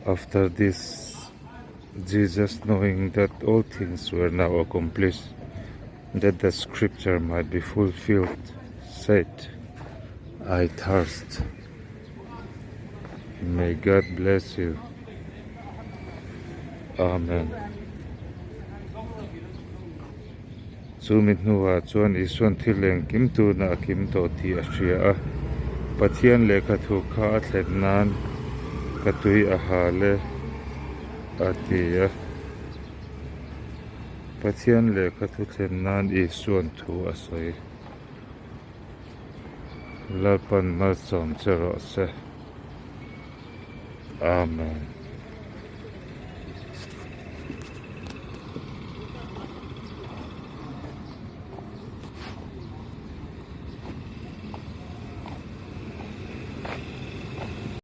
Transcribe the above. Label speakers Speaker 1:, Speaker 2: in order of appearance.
Speaker 1: After this, Jesus, knowing that all things were now accomplished, that the scripture might be fulfilled, said, I thirst. May God bless you. Amen. Chu mi hnuah chuan Isuan thil engkim tuna a kim tawh tih a hria a, Pathian lehkha thu kha a thlen nan ka tui a hal e, a ti a. Pathian lehkha thu thlen nan Isuan thu a sawi. Lalpan malsawm che rawh se. Amen.